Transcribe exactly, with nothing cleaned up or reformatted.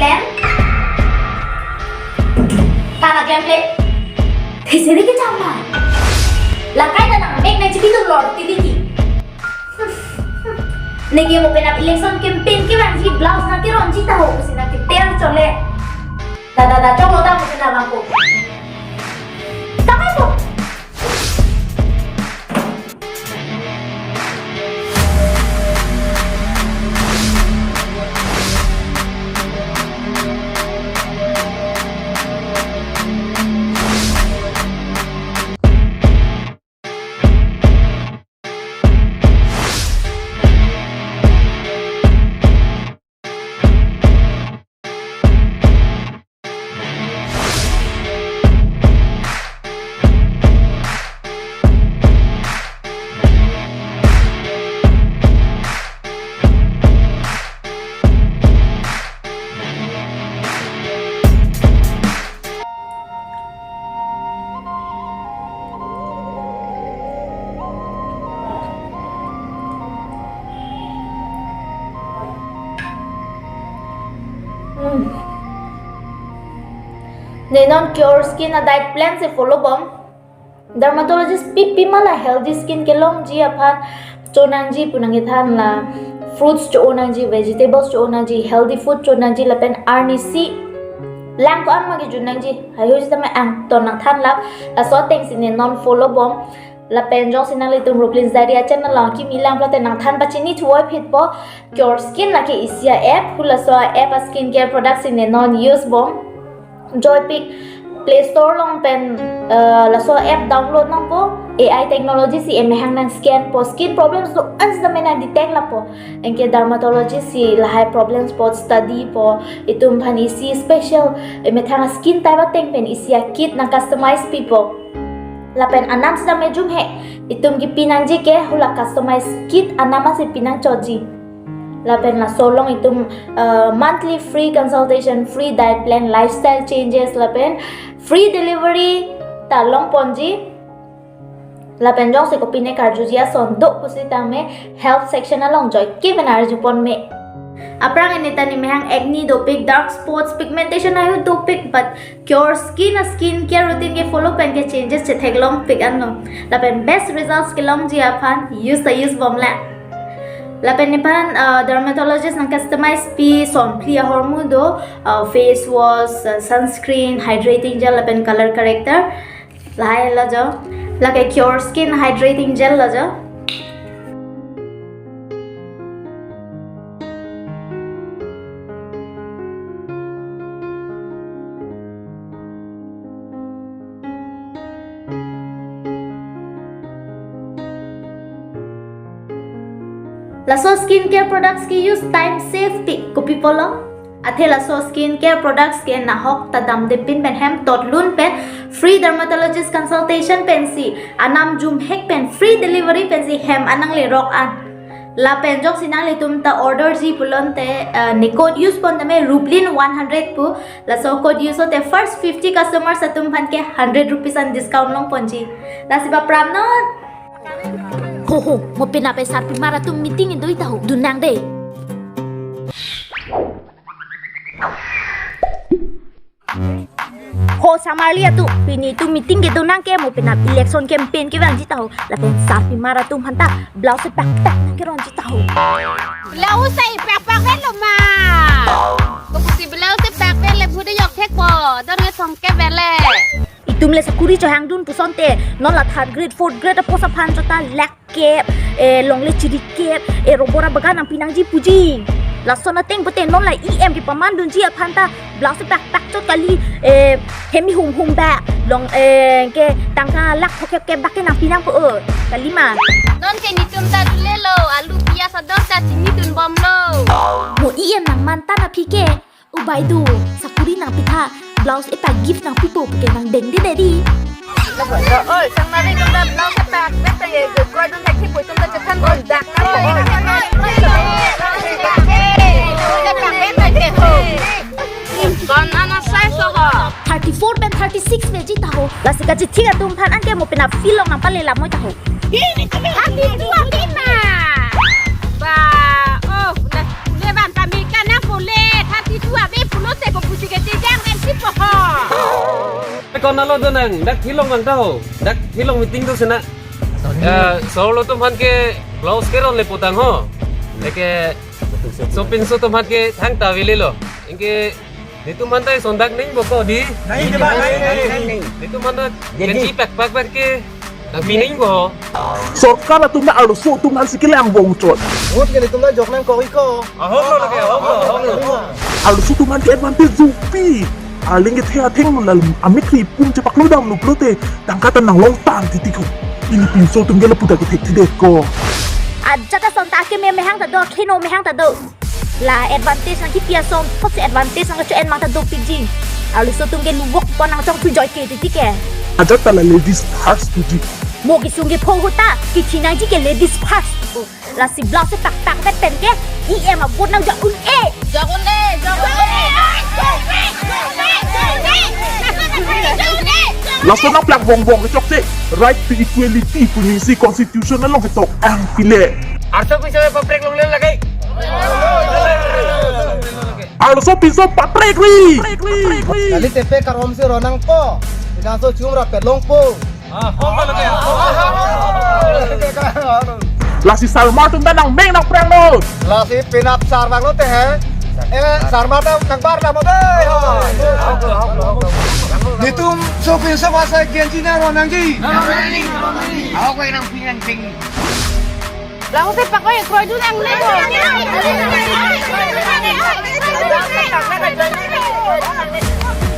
Ten. Tana gameplay. Theseri ke chama. Lakai na nang mek na chibi tum lor titi ki. Neke mo penap election campaign kevangji blouse nangkeronji taho pusi nangketer chole. Da da da cholo ta mo penap ako. Tamai po. Hmm. Ne non Cure Skin a diet plan si follow bom. Dermatologist pipi ma la healthy skin kelongji aphan chonangji pu nangkethan la fruits cho-o nangji, vegetables cho-o nangji, healthy food cho-o nangji lapen arnisi lang ko-an ma kejun nangji. Haihui sitame angton nangthan la, laso ateng si ne non follow bom. Lapen jongsi nanglitum Rooplin's Diary a channel along kimi lang pulote nangthan pachini thuvoiphitpo. Cure Skin lake isi a app, halaso a app a skincare product si ne non use bom. Joypik Play Store along pen, eh, laso app download nangpo, A I technology si emehang nangscan po, skin problems do-an sitame nangdetect lapo. Anke dermatologist si lahai problems apot study po, itum aphan isi special, eh, methang a skin type ateng pen isi a kit nangcustomize pipo. Lapen anam sitame jumhek, itum kipi nangji ke hala customize kit anam si pinangchotji. Lapen laso along itum, uh, monthly free consultation, free diet plan, lifestyle changes, lapen free delivery ta longponji. Lapen jongsi kopine karjuji ason do pusitame health section along joike pen arjupon me. Aphrang ini ta ne mehang acne dopik, dark spots, pigmentation ayu dopik, but Cure Skin a skincare routine ke follow pen ke changes chetheklongpik anlo. Lapen best results kelongji aphan use ta use bomle. Lapen nephan, uh, dermatologist nangcustomize pi sonphli ahormu do, uh, face wash, uh, sunscreen, hydrating gel, lapen color corrector. Lahai lo jo. Lake Cure Skin hydrating gel lo jo. Laso skincare products ke use time save ti kopi pulo. Athe laso skincare products ke nahok ta damde pin pen hem totlun pen free dermatologist consultation pensi anam jumhek pen free delivery pensi hem an nanglerok an. Lapen jongsi nanglitum ta orderji pulote, eh, ne code use pon tame Rooplin one hundred pu, laso code use te first fifty customers atum aphan ke hundred rupees an discount longponji. Lasi ba pram non. Ho ho, mo penap sarpimar atum meeting do-i taho, dun nang de. Ho samarli atum, pini itum meeting kedo nang ke mo penap election campaign kevangji taho. Lapen sarpimar atum aphanta blouse pakpak nangkeronji taho. Blouse pakpak velo ma. Kopusi blouse pakpak le bhude yok thekpo. Don nge thomkep vele. Itum le sakuri chohangdun pusonte, non la third grade, fourth grade a post aphan chota lakh kep, eh, longle chiri kep, eh, robora bagan nangpi nangji puji. Lason ateng pute non la E M kepamandunji aphanta blouse pakpak chot kali, eh, hemi hum hum ba, long, eh, ke tangka lakh thomkep kep bak ke nangpi nangpo, eh, kali ma. Non ke netum ta dulelo, alu pias ador ta chinidun bomlo. Mo E M nangman ta na phi ke. O bai do, sakuri nangpitha, blouse epak gift nangpipo puke nangdengde dedi. Oi, sang nari tum ta blouse epak, vet ta ye, koi dun thek thipo tum ta chethan bom dak na. Kon ana size ho? Thirty-four pen thirty-six veji taho. Lasi kachithik atum aphan anke mo penap field along nangpale lamoi taho. Thirty-two ave ma. Ba, oh, le ban pamika na pule, thirty-two ave pulo Konatlo donang, dak hilong bang ta ho. Dak hilong meeting do sena. Eh, solo atum aphan ke blouse ke ron le putang ho. Lake sopinso atum aphan ke thangta avelelo. Anke netum aphan ta eson dak ningpo ko dei. Nai, nai, nai, nai. Netum aphan ta Jadi kenji pakpak ke dak ningpo. Sorkar atum na arloso atum aphan si kelang bong chot. Vote ke netum na jok nangkok-ik ko. Ahok lo lake, ahok lo, ahok lo. Arloso atum aphan ke advantage dopi. Arleng kethe athengno la amekri pum chepaklodamlo pulote tangka ta nanglongtang titi ko. Ili pinso atum ke lapu ta kethekthedet ko. Ajat ason ta keme mehang ta do, kheno mehang ta do. La advantage nangkipi ason, thotsi advantage nangkacho-en mang ta dopikji. Arloso atum ke luwok pon nangchongthu joike titi ke. Ajat ta la ladies first puji. Mo kesung kepho ahut ta, kachiningje ke ladies first. Lasi blouse pakpak vet pen ke, E M a-vote nangjok un-e. Jok un-e, jok un-e. Laso nangplak bongbong kechokche, right to equality pu aningsi constitution along ketok-ang pile. Arso pu sebe paprek longle lake. Arloso pinso paprekri. Kali tepe karhom si ronangpo. Pinangso chum rapet longpo. Lasi sarmar atum ta nangmeng nangprang lo. Lasi penap sarmar lo te he. Eh, sarmar ta nangbar ta mo dei. Netum sopinso masa genji na ronangji. Ahok ko nang pinang ting. Lang se pakoi kroi dunang le ko.